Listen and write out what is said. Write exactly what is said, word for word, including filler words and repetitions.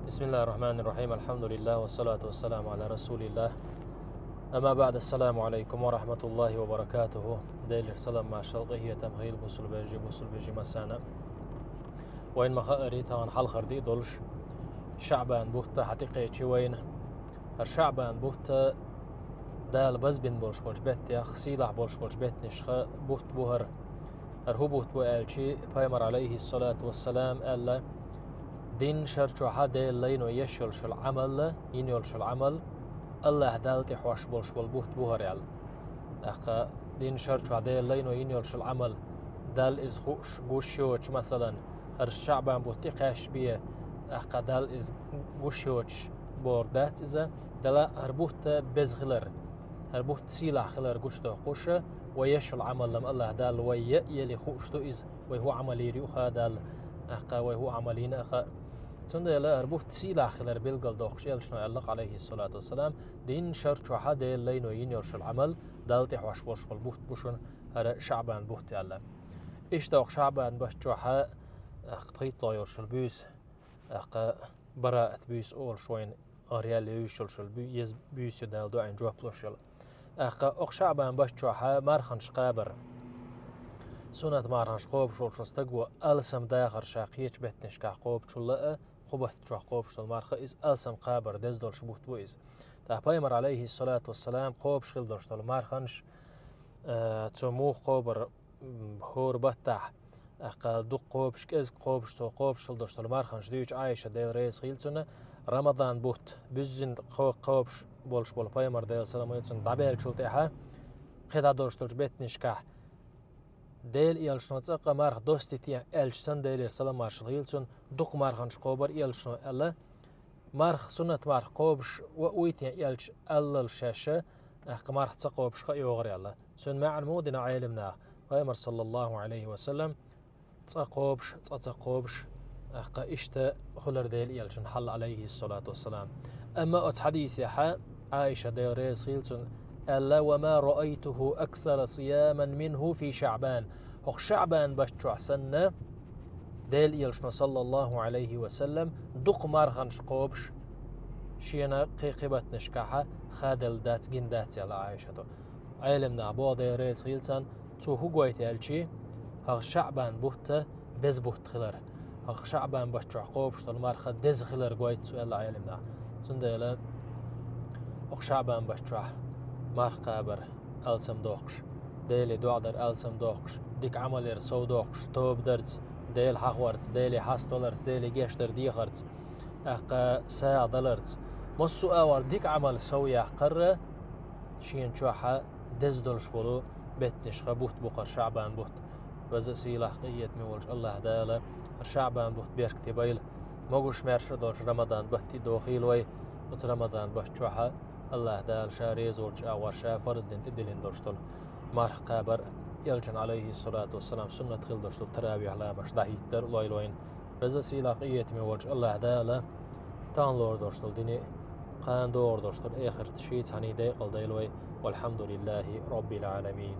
بسم الله الرحمن الرحيم. الحمد لله والصلاة والسلام على رسول الله. أما بعد، السلام عليكم ورحمة الله وبركاته. Делера салам, маршал, къахетам хийла бусулба вежарий, бусулба вежарий массана. Вайна ма хаъара, тахана хьалхара ди долуш ШаӀбан бутт хьатӀекхечи вайна. ХӀара ШаӀбан бутт Дала базбина болуш болчу беттех, сийлахь болуш болчу беттанашха бутт бу хӀара. ХӀара хӀун бутт бу аьлчи, пайхамар, алейхиссалату вассалам, аьлла: «Дийнна шар чохьа Делан лайно еш йолуш йолу Ӏамал, йина йолуш йолу Ӏамал, Аллаха Далла тӀе хьош болуш болу бутт бу хӀара», – аьлла. ТӀаккха дийнна шар чохьа Делан лайно йина йолуш йолу Ӏамал, Далла иза хууш, гуш йоцуш, масалан, хӀара ШаӀбан бутт тӀекхаьчча бен, тӀаккха Далла иза гуш йоцуш бохург дац иза, Дала хӀара бутт беза хилар. ХӀара бутт сийлахь хилар гучудоккхуш, вай еш йолу Ӏамал-м Аллаха Далла вай яа а елла хууш ду иза, вай хӀун Ӏамал йийр ю а хаьа Далла, тӀаккха вай хӀун Ӏамал йина а хаьа. Цундела хӀара бутт сийлахь хилар билгалдоккхуш, элчано аьлла-кх, алейхиссалату вассалам: «Дийнна шар чохьа Делан лайно йина йолуш йолу Ӏамал, Далла тӀе хьош болуш болу бутт бу шуна хӀара ШаӀбан бутт», – аьлла. Иштта окху ШаӀбан бутт чохьа, тӀаккха пхийтталгӀа йолуш йолу буьйса, тӀаккха Бараат буьйса олуш вайна гӀараяьлла йовзуш йолуш йолу буь-, еза буьйса ю, Дала дуьхьал жоп луш йолу. ТӀаккха окху ШаӀбан бутт чохьа марханаш кхабар. Суннат марханаш кхобуш волчу стаго алсам дахар ша кхечу беттанашкахь кхобучул а, кху бутт чохь кхобуш долу марха иза алсам кхабар деза долуш бутт бу иза. ТӀаккха пайхамар, алейхиссалату вассалам, кхобуш хила долуш долу марханаш, э, цо муха кхобар, м, хӀора баттахь, тӀаккха дукха кхобуш, кӀезиг кхобуш, цо кхобуш хила долуш долу марханаш дуьйцу Ӏайша, Дела реза хила цунна, Рамадан бутт, буьззина кхо-, кхобуш болуш болу пайхамар, Делан салам хуьлда цунна, дӀабаьллачул тӀаьхьа, кхидӀа долуш долчу беттанашкахь, Делан элчано цкъа а марха достийта аьлча санна, Делера салам-маршалла хуьлда цунна, дукха марханаш кхобар элчано аьлла, марха, суннат марха кхобуш вуйта аьлча аллал шаьш, тӀаккха марха ца кхобуш хаа йогӀур аьлла. Цуьнан маьӀна муха дина Ӏелам наха? Пайхамар, саллаллаху Ӏалайхи ва саллам, цкъа кхобуш, цкъа ца кхобуш, тӀаккха иштта хуьлура Делан элчанан хьал, алейхиссалату вассалам. Амма оцу хьадисехь Ӏайша, Дела реза хила цунна, аьлла: «Ва ма раайтуху аксара сияман минху фи ШаӀбан». ХӀокху ШаӀбан бутт чохь санна, Делан элчано, саллаллаху Ӏалайхи ва саллам, дукха марханаш кхобуш шена кхин-кхин баттанашкахь хаделла дац, гина дац, аьлла Ӏайшата. Ӏелам наха боху, Дела реза хила царна, цо хӀун гойту аьлчи, хӀара ШаӀбан бутт беза бутт хилар. ХӀара ШаӀбан бутт чохь кхобуш долу марха деза хилар гойту цо, аьлла Ӏелам наха. Цундела хӀокху ШаӀбан бутт чохь марха кхабар алсам доккхуш, Деле доӀа дар алсам доккхуш, дика Ӏамал яр сов доккхуш, тоба дарца, Дела хьахорца, Деле хьаставаларца, Деле гечдар дехарца, тӀаккха сагӀа даларца, массо а агӀор дика Ӏамал сов яккхар шена чохь деза долуш болу беттанашха бутт бу хӀара ШаӀбан бутт. Веза а, сийлахь а, къинхетаме волчу Аллаха Дала хӀара ШаӀбан бутт беркате байла. Могуш-маьрша долчу Рамадан батте дохийла вай. Оцу Рамадан бутт чохь Аллаха Дала Ша реза волчу агӀор Ша фарз дина, тӀедиллина долуш долу марха кхабар, элчан, алейхиссалату вассалам, суннат хила долуш долу таравихь ламазаш дӀахӀиттар лойла вайна. Веза а, сийлахь а, къинхетаме волчу Аллаха Дала тахана лорур долуш долу дуьне а, кхана догӀур долуш долу эхарт а шеца цхьаьна декъала дойла вай. Валхьамдулиллахи Роббил Ӏаламин.